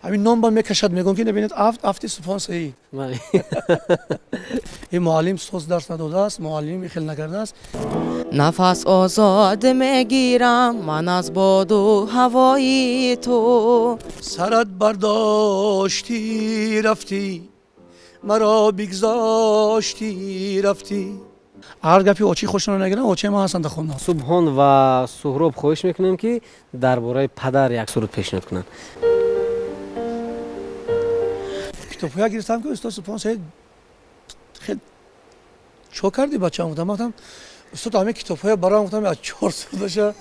Ҳамин ном ба мекашад, мегӯям, ки набинед, афт афти Субҳон Саид. Ин муаллим соз дарс надодааст, муаллим хел накардааст. Нафас озод мегирам ман аз боду ҳавои ту. Сарат бардоштӣ, рафтӣ, маро бигзоштӣ, рафтӣ. Ҳар гапи очи худшонро нагирам, очи ман ҳастанд дар хона. Субҳон ва Суҳроб, хоҳиш мекунем, ки дар бораи падар як суруд пешниҳод кунанд. Китобҳоя гирифтам, ки устод Субҳон Саид хел чо кардӣ, бачаам? Гуфтам, гуфтам, устод, ҳамин китобҳоя барам, гуфтам, аз чор сурудаша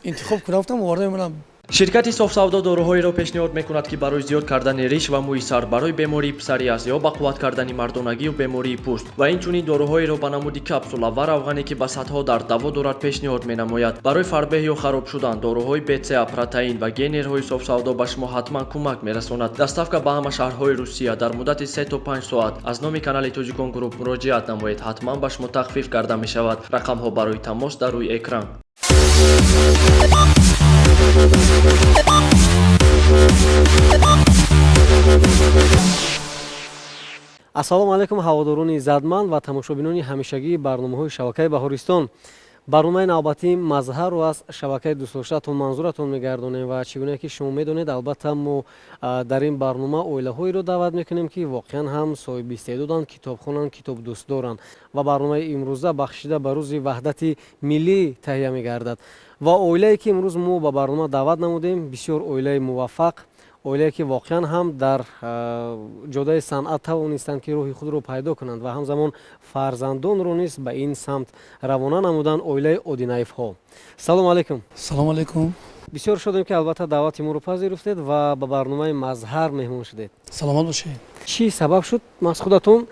интихоб кунам, гуфтам, оварда мемонам. Ширкати Софсавдо доруҳоеро пешниҳод мекунад, ки барои зиёд кардани риш ва мӯи сар, барои бемории псориаз ё ба қувват кардани мардонагию бемории пӯст ва инчунин доруҳоеро ба намуди капсула ва равғане, ки ба садҳо дард даво дорад, пешниҳод менамояд. Барои фарбеҳ ё хароб шудан доруҳои БЦА, протеин ва генерҳои Софсавдо ба шумо ҳатман кӯмак мерасонад. Доставка ба ҳама шаҳрҳои Русия дар муддати 3 то 5 соат. Аз номи канали Тоҷикон Груп муроҷиат намоед, ҳатман ба шумо тахфиф карда мешавад. Рақамҳо барои тамос дар рӯи экран. Ассалому алайкум, ҳаводорони иззатманд ва тамошобинони ҳамешагии барномаҳои шабакаи Баҳористон. Барномаи навбатии Мазҳарро аз шабакаи дӯстдоштаатон манзуратон мегардонем ва чӣ гуна ки шумо медонед, албатта, мо дар ин барнома оилаҳоеро даъват мекунем, ки воқеан ҳам соҳиби истеъдоданд, китобхонанд, китобдӯстдоранд ва барномаи имрӯза бахшида ба рӯзи ваҳдати миллӣ таҳия мегардад. Ва оилае ки имрӯз мо ба барнома даъват намудем, бисёр оилаи муваффақ, оилае ки воқеан ҳам дар ҷодаи санъат тавонистанд, ки роҳи худро пайдо кунанд ва ҳамзамон фарзандонро низ ба ин самт равона намуданд, оилаи Одинаевҳо. Салому алайкум. Салому алайкум. Бисёр шодем, ки албатта даъвати моро пазируфтед ва ба барномаи Мазҳар меҳмон шудед. Саломат бошед. Чӣ сабаб шуд, маҳз худатон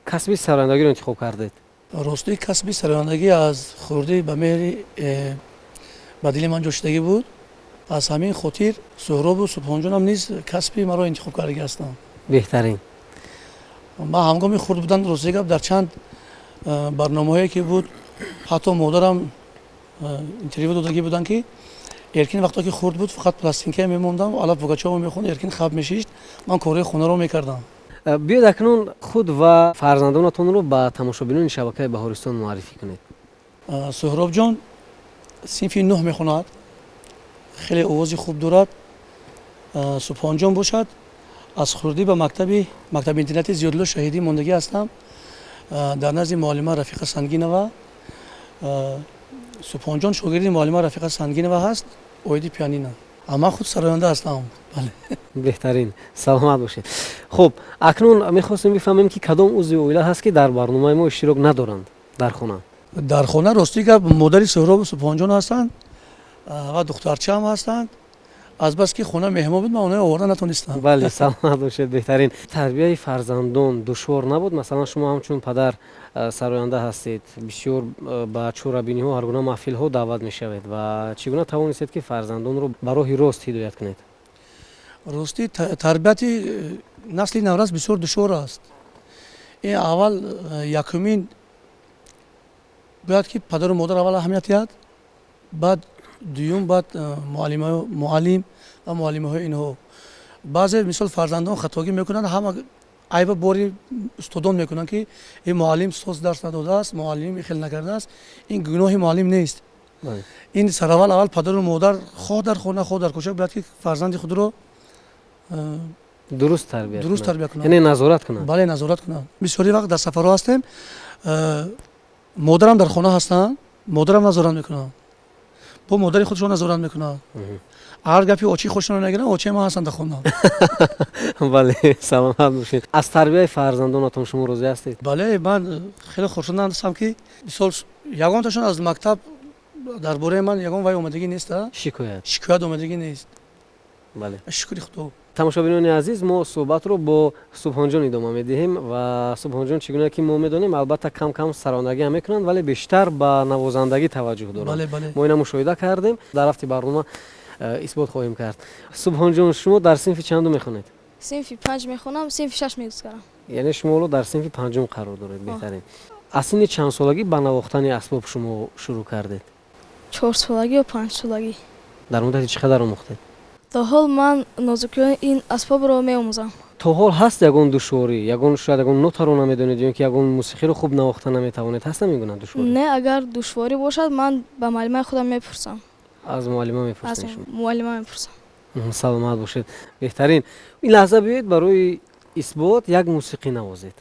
касби сарояндагиро интихоб кардед? Ростии, касби сарояндагӣ аз хурдӣ ба меҳри ба дили ман ҷо шудагӣ буд. Аз ҳамин хотир Суҳробу Субҳонҷонам низ касби маро интихоб кардагӣ ҳастанд. Беҳтарин. Ман ҳангоми хурд будан, рости гап, дар чанд барномаҳое ки буд, ҳатто модарам интервю додагӣ буданд, ки Эркин вақто ки хурд буд, фақат пластинка мемондам, Алла Пугачова мехонд, Эркин хаб мешишт, ман корҳои хонаро мекардам. Биёед, акнун худ ва фарзандонатонро ба тамошобинони шабакаи Баҳористон муаррифӣ кунед. Суҳробҷон синфи нӯҳ мехонад, хеле овози хуб дорад. Субҳонҷон бошад, аз хурдӣ ба мактаби интернати Зиёдулло Шаҳидӣ мондагӣ ҳастам, дар назди муаллима Рафиқа Сангинова. Субҳонҷон шогирди муаллима Рафиқа Сангинова ҳаст оиди пианино. Ман худ сароянда ҳастам, бале. Беҳтарин, саломат бошед. Хуб, акнун мехостем бифаҳмем, ки кадом узви оила ҳаст, ки дар барномаи мо иштирок надоранд дар хона? Дар хона, ростӣ гап, модари Суҳробу Субҳонҷон ҳастанд ва духтарчаам ҳастанд. Азбаски хона меҳмон буд, ман онҳоро оварда натонистам. Бале, саломат бошед, беҳтарин. Тарбияи фарзандон душвор набуд? Масалан, шумо ҳамчун падар сароянда ҳастед, бисёр ба чорабиниҳо, ҳар гуна маҳфилҳо даъват мешавед ва чӣ гуна тавонистед, ки фарзандонро ба роҳи рост ҳидоят кунед? Ростӣ, тарбияти насли наврас бисёр душвор аст. Ин аввал, якумин, бояд ки падару модар аввал аҳамият диҳад, баъд дуюм, баъд муаллим ва муаллимаҳои инҳо. Баъзе, мисол, фарзандон хатогӣ мекунанд, ҳама айба бори устодон мекунанд, ки ин муаллим соз дарс надодааст, муаллим хел накардааст. Ин гуноҳи муаллим нест. Ин сараввал аввал падару модар, хоҳ дар хона, хоҳ дар кӯча, бояд ки фарзанди худро дуруст тарбия дуруст тарбия кунанд. Яъне назорат кунанд. Бале, назорат кунанд. Бисёри вақт дар сафарҳо ҳастем, модарам дар хона ҳастанд, модарам назорат мекунанд, бо модари худшон назорат мекунанд. Ҳар гапи очи худшонро нагиранд, очи ман ҳастанд дар хона. Бале, саломат бошед. Аз тарбияи фарзандонатон шумо розӣ ҳастед? Бале, ман хеле хурсандам ҳастам, ки мисол, ягонташон аз мактаб дар бораи ман ягон вай омадагӣ нест. Шикоят. Шикоят омадагӣ нест. Бале. Шукри Худо. Тамошобинони азиз, мо суҳбатро бо Субҳонҷон идома медиҳем. Ва Субҳонҷон, чӣ гуна ки мо медонем, албатта, кам кам сарояндагӣ ҳам мекунанд, вале бештар ба навозандагӣ таваҷҷӯҳ доранд. Мо ина мушоҳида кардем, дар рафти барнома исбот хоҳем кард. Субҳонҷон, шумо дар синфи чандум мехонед? Синфи панҷ мехонам, синфи шаш мегузарам. Яъне шумо ҳоло дар синфи панҷум қарор доред. Беҳтарин. Аз синни чандсолагӣ ба навохтани асбоб шумо шурӯъ кардед? 4 солагӣ ё 5 солагӣ. Дар муддати чӣ қадар омӯхтед? То ҳол ман нозукиҳои ин асбобро меомӯзам. То ҳол ҳаст ягон душворӣ, ягон шояд ягон нотаро намедонед ё ин ки ягон мусиқиро хуб навохта наметавонед, ҳаст намегуна душворӣ? Не, агар душворӣ бошад, ман ба муаллимаи худам мепурсам. Аз муаллима аз мепурсед шумо? Муаллима мепурсам. Саломат бошед, беҳтарин. Ин лаҳза биёед, барои исбот як мусиқӣ навозед.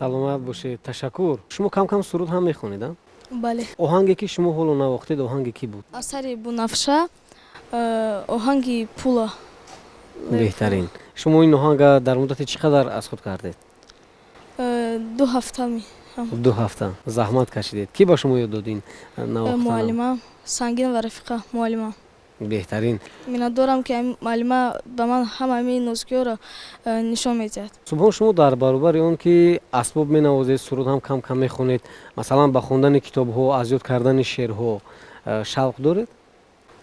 Саломат бошед, ташаккур. Шумо кам кам суруд ҳам мехонед, а? Бале. Оҳанге ки шумо ҳоло навохтед, оҳанги кӣ буд? Асари Бунафша, оҳанги Пула. Беҳтарин. Шумо ин оҳанга дар муддати чӣ қадар аз худ кардед? 2 ҳафта ми. 2 ҳафта заҳмат кашидед. Кӣ ба шумо ёд дод ин навохтана? Муаллима Сангин ва Рафиқа муаллима. Беҳтарин. Миннатдорам, ки муаллима ба ман ҳама ҳамин нозукиҳоро нишон медиҳад. Субҳон, шумо дар баробари он ки асбоб менавозед, суруд ҳам кам кам мехонед, масалан ба хондани китобҳо, аз ёд кардани шеърҳо шавқ доред?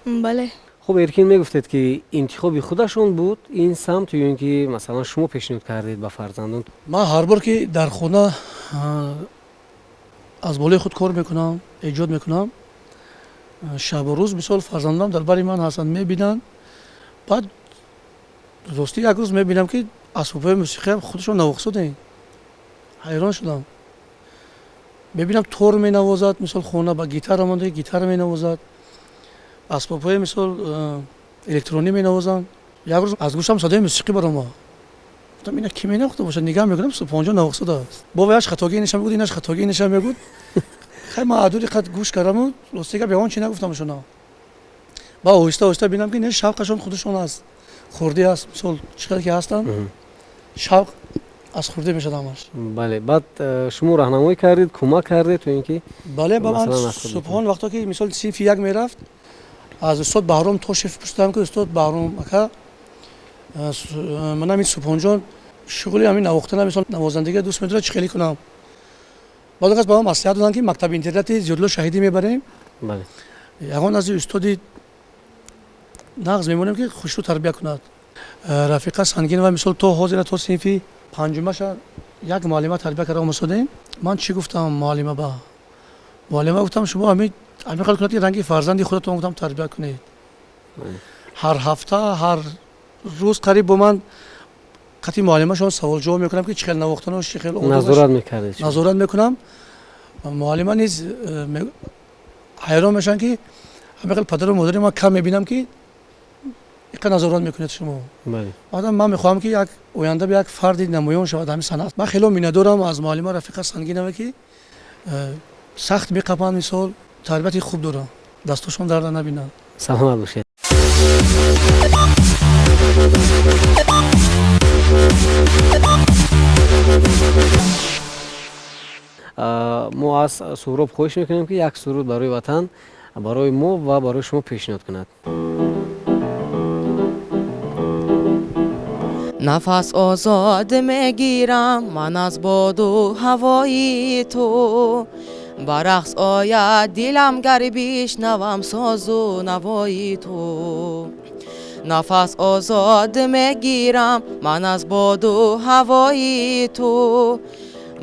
Бале. Хуб, Эркин, мегуфтед ки интихоби худашон буд ин самт ё ин ки масалан шумо пешниҳод кардед ба фарзандон? Ман ҳар бор ки дар хона аз болои худ кор мекунам, эҷод мекунам, шабу рӯз мисол фарзандам дар бари ман ҳастанд, мебинанд. Баъд ростӣ як рӯз мебинам, ки асбобҳои мусиқиам худашон навохтсодем. Ҳайрон шудам. Мебинам тор менавозад, мисол хона ба гитара монда, гитара менавозад, асбобҳои мисол электронӣ менавозанд. Як рӯз аз гӯшам садои мусиқӣ баромад. Гуфтам, ина кӣ менавохта бошад? Нигаҳ мекунам, Субҳонҷон навохтсодааст. Бобояш хатогӣ ниша мегуд, инаш хатогӣ ниша мегуд. Хай, ман адури қад гӯш кардаму рости гап ягон чи нагуфтам шуна. Ба оҳиста оҳиста бинам, ки не, шавқашон худашон аст, хурдӣ аст, мисол чӣ қадр ки ҳастанд, шавқ аз хурдӣ мешавад ҳамаш. Бале, баъд шумо раҳнамоӣ кардед, кӯмак кардед то ин ки Бале, ба ман масалан аз худ Субҳон вақто ки мисол синфи 1 мерафт, аз устод Баҳром Тошев пурсидам, ки устод Баҳром ака, ман ҳамин Субҳонҷон шуғли ҳамин навохтана, мисол навозандагиро дӯст медорад, чӣ хеле кунам? Баъд кас ба ман маслиҳат доданд, ки мактаби интернати Зиёдулло Шаҳидӣ мебарем. Ягон аз устоди нағз мемонем, ки хушрӯ тарбия кунад. Рафиқа Сангинова мисол то ҳозира то синфи панҷумаша як муаллима тарбия карда омӯзодем. Ман чӣ гуфтам муаллима ба? Муаллима гуфтам, шумо ҳамин хел кунед, ки ранги фарзанди худатон гуфтам тарбия кунед. Ҳар ҳафта, ҳар рӯз қариб бо ман қатъи муаллимашон саволҷавоб мекунам, ки чӣ хел навохтану чӣ хел одобаш. Назорат мекардед шумо? Назорат мекунам. Муаллима низ ҳайрон мешаванд, ки ҳамин хел падару модари ман кам мебинам, ки иқа назорат мекунед шумо. Баъдам ман мехоҳам, ки як оянда ба як фарди намоён шавад ҳамин санъат. Ман хело миннатдорам аз муаллима Рафиқа Сангинова, ки сахт меқапанд, мисол тарбияти хуб доранд, дастошон дарда набинанд. Саломат бошед. Мо аз Суҳроб хоҳиш мекунем, ки як суруд барои ватан, барои мо ва барои шумо пешниҳод кунад. Нафас озод мегирам ман аз боду ҳавои ту, ба рақс ояд дилам гар бишнавам созу навои ту. Нафас озод мегирам ман аз боду ҳавои ту,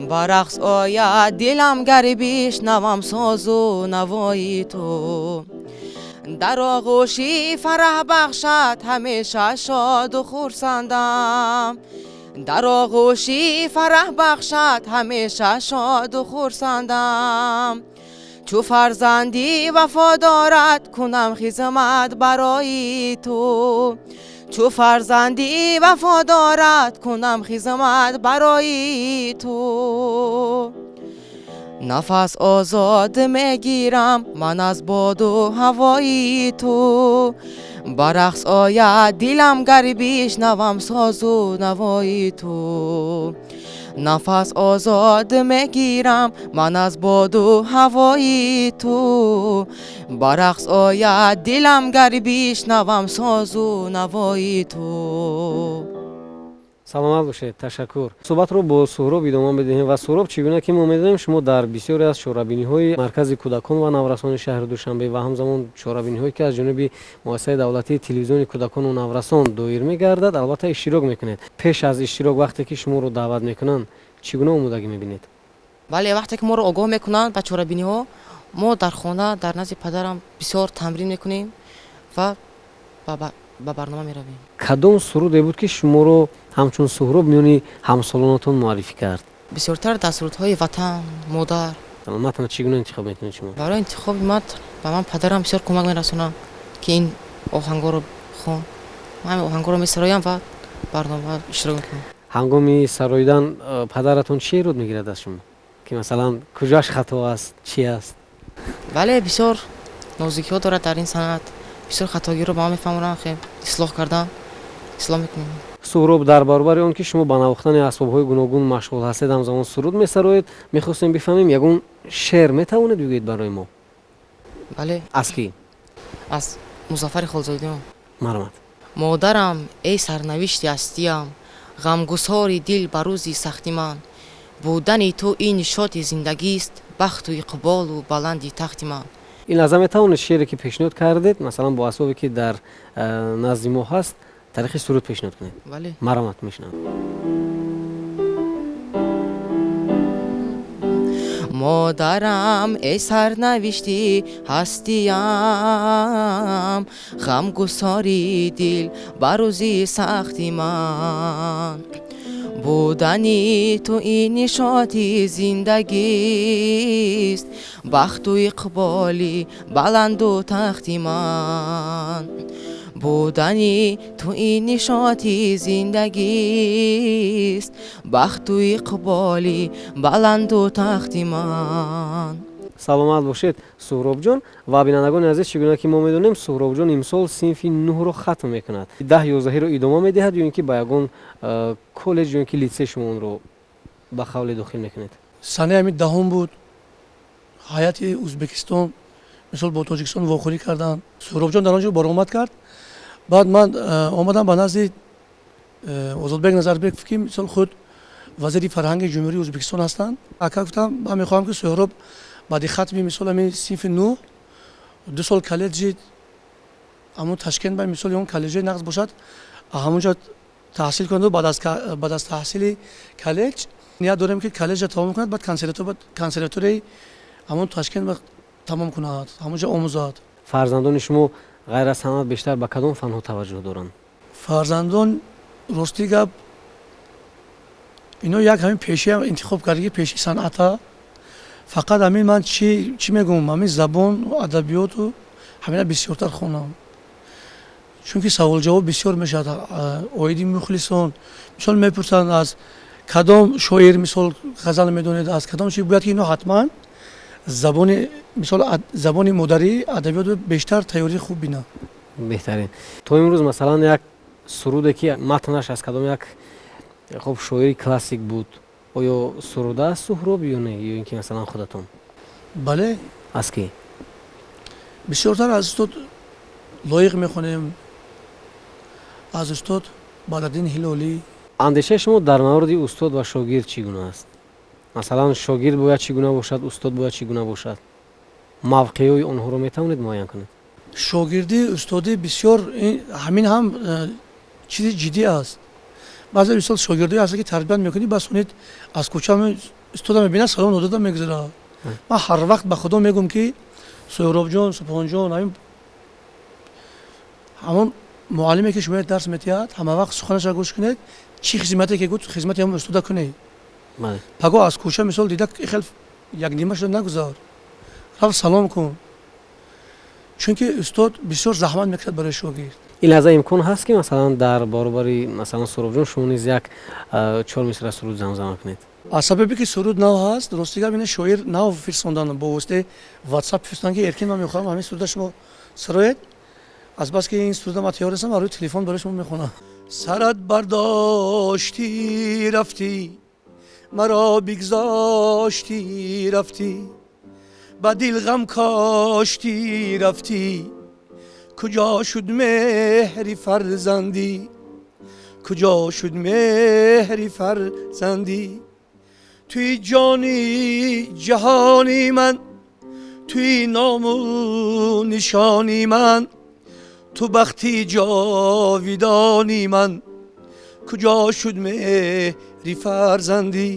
ба рақс ояд дилам гар бишнавам созу навои ту. Дар оғӯши фараҳ бахшад ҳамеша шоду хурсандам, дар оғӯши фараҳ бахшад ҳамеша шоду хурсандам. Чу фарзанди вафо дорад кунам хизмат барои ту, Чу фарзанди вафодорат кунам хизмат барои ту. Нафас озод мегирам ман аз боду ҳавои ту. Ба рақс ояд дилам гар бишнавам созу навои ту. Нафас озод мегирам ман аз боду ҳавои ту. Ба рақс ояд дилам гар бишнавам созу навои ту. Саломат бошед, ташаккур. Суҳбатро бо Суҳроб идома медиҳем ва Суҳроб, чӣ гуна ки мо медонем, шумо дар бисёре аз чорабиниҳои Маркази кӯдакон ва наврасони шаҳри Душанбе ва ҳамзамон чорабиниҳое, ки аз ҷониби Муассисаи давлатии телевизиони кӯдакону наврасон доир мегардад, албатта иштирок мекунед. Пеш аз иштирок, вақте ки шуморо даъват мекунанд, чӣ гуна омодагӣ мебинед? Бале, вақте ки моро огоҳ мекунанд ба чорабиниҳо, мо дар хона дар назди падарам бисёр тамрин мекунем ва ба барнома меравем. Кадом суруде буд, ки шуморо ҳамчун Суҳроб миёни ҳамсолонатон муаррифӣ кард? Бисёртар дар сурудҳои ватан, модар. Матнро чӣ гуна интихоб мекунед шумо? Барои интихоби матн ба ман падарам бисёр кӯмак мерасонад, ки ин оҳангоро хон. Ман ҳамин оҳангоро месароям ва барнома иштирок мекунам. Ҳангоми сароидан падаратон чӣ эрод мегирад аз шумо, ки масалан куҷоаш хато аст, чӣ аст? Бале, бисёр нозукиҳо дорад дар ин санъат, бисёр хатогиро ба ман мефаҳмонанд, хел ислоҳ кардан, ислоҳ мекунем. Суҳроб, дар баробари он ки шумо ба навохтани асбобҳои гуногун машғул ҳастед, ҳамзамон суруд месароед, мехостем бифаҳмем, ягон шеър метавонед бигӯед барои мо? Бале. Аз кӣ? Аз Музаффари Холзодиён. Марҳамат. Модарам, эй сарнавишти ҳастиям, ғамгусори дил ба рӯзи сахти ман, будани ту ин нишоти зиндагист, бахту иқболу баланди тахти ман. Ин лаҳза метавонед шеъре, ки пешниҳод кардед, масалан бо асбобе, ки дар назди мо ҳаст, тариқи суруд пешниҳод кунед? Бале. Марҳамат, мешунавам. Модарам, эй сарнавишти ҳастиям, ғамгусори дил ба рӯзи сахти ман, будани ту ин нишоти зиндагист, бахту иқболи баланду тахти ман. Будани ту ин нишоти зиндагист, бахту иқболи баланду тахти ман. Саломат бошед, Суҳробҷон. Ва бинандагони азиз, чӣ гуна ки мо медонем, Суҳробҷон имсол синфи нӯҳро хатм мекунад. 10-11-ро идома медиҳад ё ин ки ба ягон коллеҷ ё ин ки литсей шумо онро ба қавле дохил мекунед? Санаи ҳамин 10-ум буд, ҳайати Ӯзбекистон мисол бо Тоҷикистон вохӯрӣ карданд. Суҳробҷон дар он ҷо баромад кард. Баъд ман омадам ба назди Озодбек Назарбеков, ки мисол худ вазири фарҳанги Ҷумҳурии Ӯзбекистон ҳастанд. Ака, гуфтам, ман мехоҳам, ки Суҳроб баъди хатми мисол ҳамин синфи 9 2 сол коллеҷи ҳамун Ташкент ба мисоли он коллеҷҳои нағз бошад, ҳамунҷо таҳсил кунад. Баъд аз таҳсили коллеҷ ният дорем, ки коллеҷро тамом кунад, баъд консерваторияи ҳамун Ташкент тамом кунад, ҳамунҷо омӯзад. Фарзандони шумо ғайр аз санъат бештар ба кадом фанҳо таваҷҷӯҳ доранд? Фарзандон, рости гап, ино як ҳамин пешиам интихоб кардаги, пеши санъата. Фақат ҳамин ман чӣ мегӯм, ҳамин забон, адабиёту ҳамина бисёртар хонам, чунки саволҷавоб бисёр мешавад оиди мухлисон. Мисол мепурсанд, аз кадом шоир мисол ғазал медонед, аз кадом чи. Бояд ки ино ҳатман забони, мисол забони модарӣ, адабиётро бештар тайёрии хуб бинанд. Беҳтарин. То имрӯз масалан як суруде, ки матнаш аз кадом як хуб шоири классик буд, оё сурудааст Суҳроб ё не, ё ин ки масалан худатон? Бале. Аз кӣ? Бисёртар аз устод Лоиқ мехонем, аз устод Бадриддин Ҳилолӣ. Андешаи шумо дар мавриди устод ва шогирд чӣ гуна аст? Масалан, шогирд бояд чӣ гуна бошад, устод бояд чӣ гуна бошад? Мавқеъҳои онҳоро метавонед муайян кунед? Шогирдӣ, устодӣ бисёр ҳамин ҳам чизи ҷиддӣ аст. Баъзе мисол шогирдое ҳастанд, ки тарбият мекунӣ, бас унед аз кӯча устода мебинад, салом додада мегузарад. Ман ҳар вақт ба худо мегӯм, ки Суҳробҷон, Субҳонҷон, ҳамон муаллиме, ки шумо дарс медиҳад, ҳама вақт суханаша гӯш кунед, чӣ хизмате ки гуфт, хизмати ҳамон устода кунед. Паго аз кӯча мисол дида, хел якнима шуда нагузар, рафт салом кун, чунки устод бисёр заҳмат мекашад барои шогирд. Ин лаҳза имкон ҳаст, ки масалан дар баробари масалан Суробҷон шумо низ як чор мисра суруд замзама кунед? Аз сабабе ки суруд нав ҳаст, рости гап, ина шоир нав фирсондан, бо воситаи Ватсап фирсондан, ки Эркин, ман мехоҳам ҳамин суруда шумо сароед. Азбаски ин суруда ман тайёр нестам, рӯи телефон барои шумо мехонам. Сарат бардоштӣ, рафтӣ, маро бигзоштӣ, рафтӣ, ба дил ғам коштӣ, рафтӣ, куҷо шуд меҳри фарзандӣ, куҷо шуд меҳри фарзандӣ? Туи ҷони ҷаҳони ман, туи ному нишони ман, ту бахти ҷовидони ман, куҷо шуд меҳри фарзандӣ?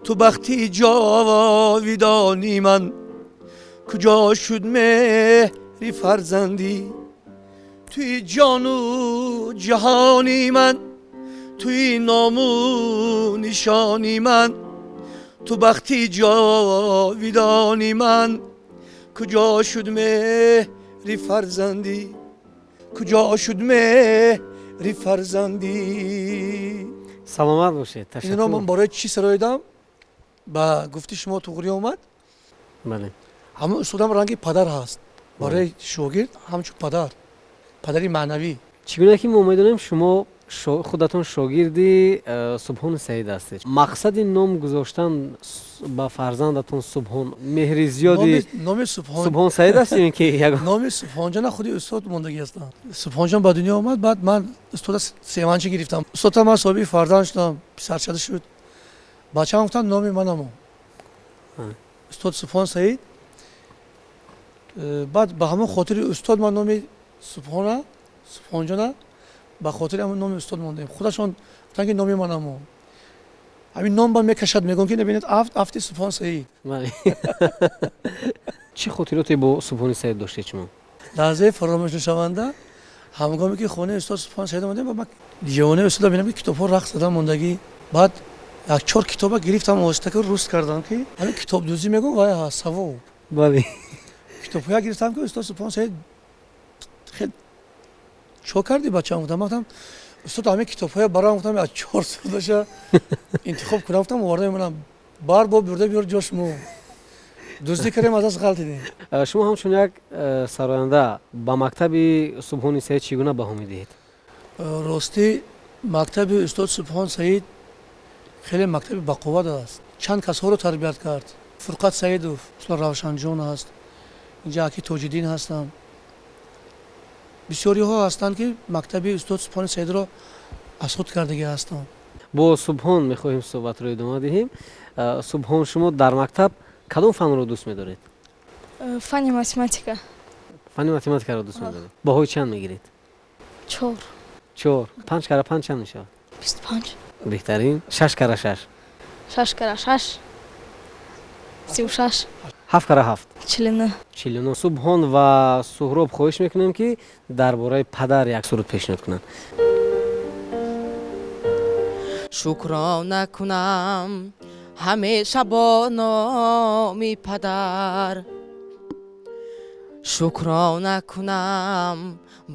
Ту бахти ҷовидони ман, куҷо шуд меҳри фарзандӣ? Туи ҷону ҷаҳони ман, туи ному нишони ман, ту бахти ҷовидони ман, куҷо шуд меҳри фарзандӣ, куҷо шуд меҳри фарзандӣ? Саломат бошед. Инро ман барои чӣ сароидам? Ба гуфти шумо туғрӣ омад. Бале. Ҳамон устодам ранги падар ҳаст барои шогирд, ҳамчун падар, падари маънавӣ. Чӣ гуна ки мо медонем, шумо худатон шогирди Субҳон Саид ҳастед. Мақсади ном гузоштан ба фарзандатон Субҳон меҳри зиёди номи Субҳон Субҳон Саид аст ё ин ки номи Субҳонҷона худи устод мондагӣ ҳастанд. Субҳонҷон ба дунё омад, баъд ман устода севанча гирифтам. Устода ман соҳиби фарзанд шудам, писарчада шуд. Бачаам гуфтанд, номи манамо устод Субҳон Саид. Баъд ба ҳамон хотири устод ман номи Субҳона, Субҳонҷона ба хотири ҳамон номи устод мондем. Худашон гуфтанд, ки номи манамо ҳамин ном ба мекашад. Мегӯям, ки набинед, афт афти Субҳон Саид. Чӣ хотироте бо Субҳони Саид доштед шумо? Лаҳзаи фаромӯшнашаванда, ҳамгоме ки хонаи устод Субҳон Саид омадем, ман ҷавонаи устода бинам, ки китобҳо рақс зада мондагӣ. Баъд як чор китоба гирифтам, оҳиста ки руст кардам, ки ҳамин китобдӯзӣ мегӯм, вай савоб. Китобҳоя гирифтам, ки устод Субҳон Саид хел чо кардӣ, бачаам? Гуфтам. Гуфтам, устод, ҳамин китобҳоя барам, гуфтам, аз чор судаша интихоб кунам, гуфтам, оварда мемонам бар бо бурда биёр ҷош. Мо дуздӣ кардем, аз даст ғалтидем. Шумо ҳамчун як сароянда ба мактаби Субҳони Саид чӣ гуна баҳо медиҳед? Ростӣ, мактаби устод Субҳон Саид хеле мактаби бақувват аст. Чанд касҳоро тарбият кард: Фурқат Саидов, Равшанҷон ҳаст, инҷа аки Тоҷиддин ҳастанд, бисёриҳо ҳастанд, ки мактаби устод Субҳони Саидро аз худ кардагӣ ҳастанд. Бо Субҳон мехоҳем суҳбатро идома диҳем. Субҳон, шумо дар мактаб кадом фанро дӯст медоред? Фани математика. Фани математикаро дӯст медоред. Баҳои чанд мегиред? Чор. Чор. Панҷ кара панҷ чанд мешавад? 25. Беҳтарин. Шаш кара шаш? Шаш кара шаш 36. Ҳафт кара ҳафт? 49. 49. Субҳон ва Суҳроб, хоҳиш мекунем, ки дар бораи падар як суруд пешниҳод кунанд. Шукрона кунам ҳамеша бо номи падар, шукрона кунам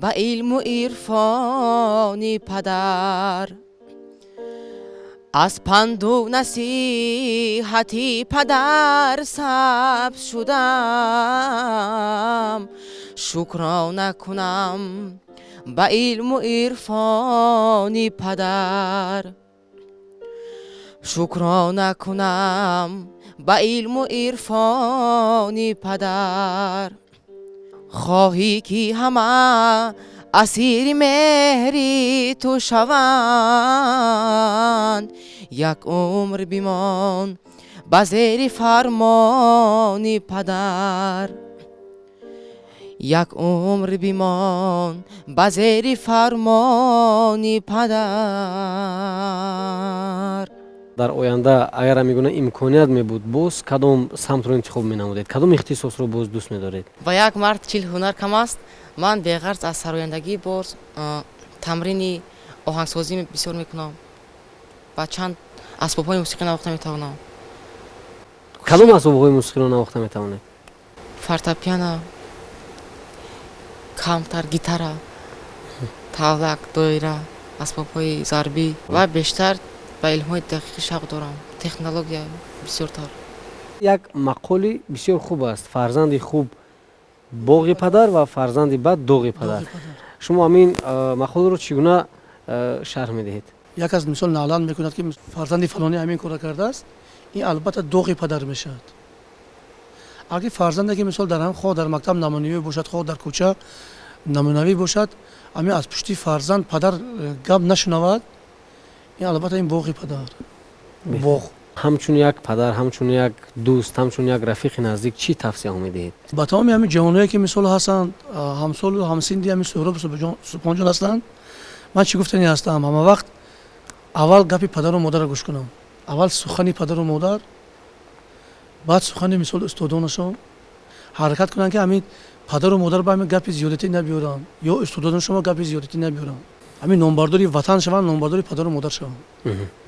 ба илму ирфони падар, аз панду насиҳати падар сабз шудам, шукрона кунам ба илму ирфони падар, шукрона кунам ба илму ирфони падар. Хоҳӣ ки ҳама асири меҳри ту шаванд, як умр бимон ба зери фармони падар, як умр бимон ба зери фармони падар. Дар оянда агар ҳамин гуна имконият мебуд, боз кадом самтро интихоб менамудед, кадом ихтисосро боз дӯст медоред? Ба як мард 40 ҳунар кам аст. Ман беғарз аз сарояндагӣ боз тамрини оҳангсозӣ бисёр мекунам ва чанд асбобҳои мусиқӣ навохта метавонам. Кадом асбобҳои мусиқиро навохта метавонед? Фортепиано, камтар гитара. Тавлак, доира, асбобҳои зарбӣ ва бештар ба илмҳои дақиқӣ шавқ дорам, технология бисёртар. Як мақоли бисёр хуб аст: фарзанди хуб боғи падар ва фарзанди бад доғи падар. Шумо ҳамин мақолро чӣ гуна шарҳ медиҳед? Як аз мисол наълан мекунад, ки фарзанди фалонӣ ҳамин корро кардааст, ин албатта доғи падар мешавад. Агар фарзанде ки мисол дар хоҳ дар мактаб намунавӣ бошад, хоҳ дар кӯча намунавӣ бошад, ҳамин аз пушти фарзанд падар гап нашунавад, ин албатта ин боғи падар. Боғ. Ҳамчун як падар, ҳамчун як дӯст, ҳамчун як рафиқи наздик чӣ тавсияҳо медиҳед? Ба тамоми ҳамин ҷавоное ки мисол ҳастанд, ҳамсолу ҳамсинди ҳамин Суҳроб Субҳонҷон ҳастанд, ман чӣ гуфтани ҳастам? Ҳама вақт аввал гапи падару модарро гӯш кунам, аввал сухани падару модар, баъд сухани мисол устодонашон. Ҳаракат кунанд, ки ҳамин падару модар ба ҳамин гапи зиёдатӣ набиёранд ё устодонашон гапи зиёдатӣ набиёранд, ҳамин номбардори ватан шаванд, номбардори падару модар шаванд.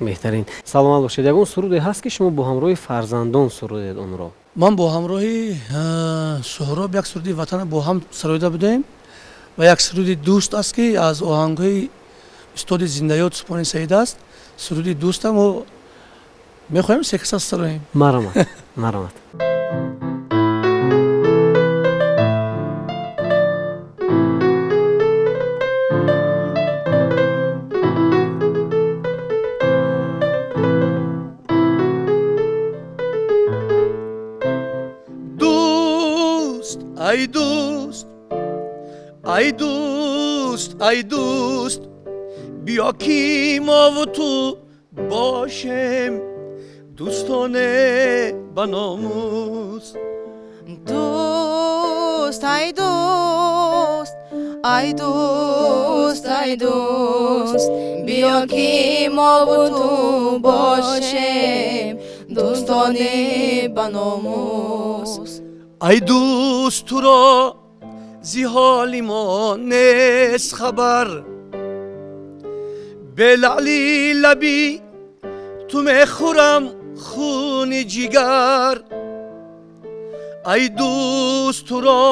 Беҳтарин, саломат бошед. Ягон суруде ҳаст, ки шумо бо ҳамроҳи фарзандон сурудед онро? Ман бо ҳамроҳи Суҳроб як суруди ватана бо ҳам сароида будем ва як суруди дӯст аст, ки аз оҳангҳои устоди зиндаёд Субҳони Саид аст. Суруди дӯста мо мехоҳем секаса сароем. Маромад, маромад. Дӯст, ай дӯст, ай дӯст, ай дӯст, биё ки мову ту бошем дӯстоне ба номус. Дӯст, ай дӯст, ай дӯст, ай дӯст, биё ки мову ту бошем дӯстоне ба номус. Ай дӯст, туро зи ҳоли мо нест хабар, белаъли лаби ту мехӯрам хуни ҷигар. Ай дӯст, туро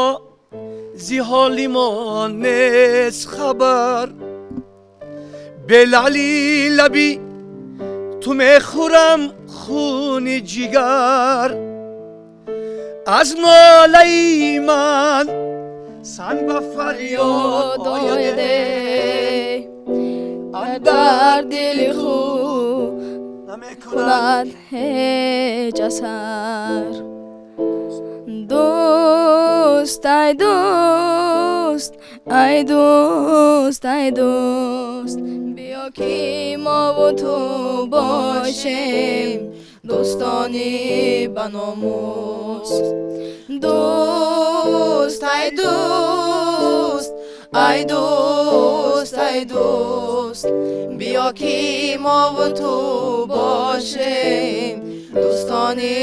зи ҳоли мо нест хабар, белаъли лаби ту мехӯрам хуни ҷигар. Аз нолаи ман санг ба фарёд ояд, дар дили худ намекунад ҳеҷ асар. Дӯст, ай дӯст, ай дӯст, ай дӯст, биё ки мову ту бошем дӯстони ба номус. Дӯст, ай дӯст, ай дӯст, ай дӯст, биё ки мову ту бошем дӯстони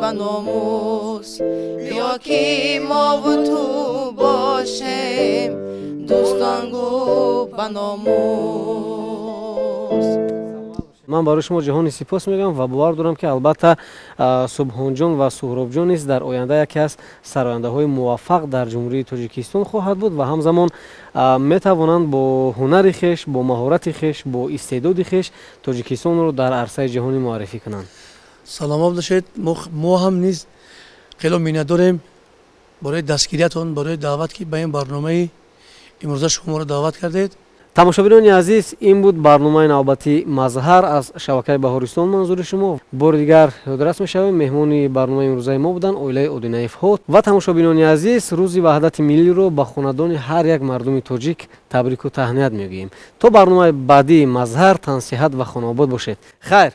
ба номус. Биё ки мову ту бошем дӯстонгу ба номус. Ман барои шумо ҷаҳони сипос мегӯям ва бовар дорам, ки албатта Субҳонҷон ва Суҳробҷон низ дар оянда яке аз сарояндаҳои муваффақ дар Ҷумҳурии Тоҷикистон хоҳад буд ва ҳамзамон метавонанд бо ҳунари хеш, бо маҳорати хеш, бо истеъдоди хеш Тоҷикистонро дар арсаи ҷаҳонӣ муаррифӣ кунанд. Саломат бошед. Мо ҳам низ хело миннатдорем барои дастгириятон, барои даъват, ки ба ин барномаи имрӯза шуморо даъват кардед. Тамошобинони азиз, ин буд барномаи навбатии Мазҳар аз шабакаи Баҳористон манзури шумо. Бори дигар ёдрас мешавем, меҳмони барномаи имрӯзаи мо буданд оилаи Одинаевҳо. Ва тамошобинони азиз, рӯзи ваҳдати миллиро ба хонадони ҳар як мардуми тоҷик табрику таҳният мегӯем. То барномаи баъдии Мазҳар тансиҳат ва хонаобод бошед. Хайр.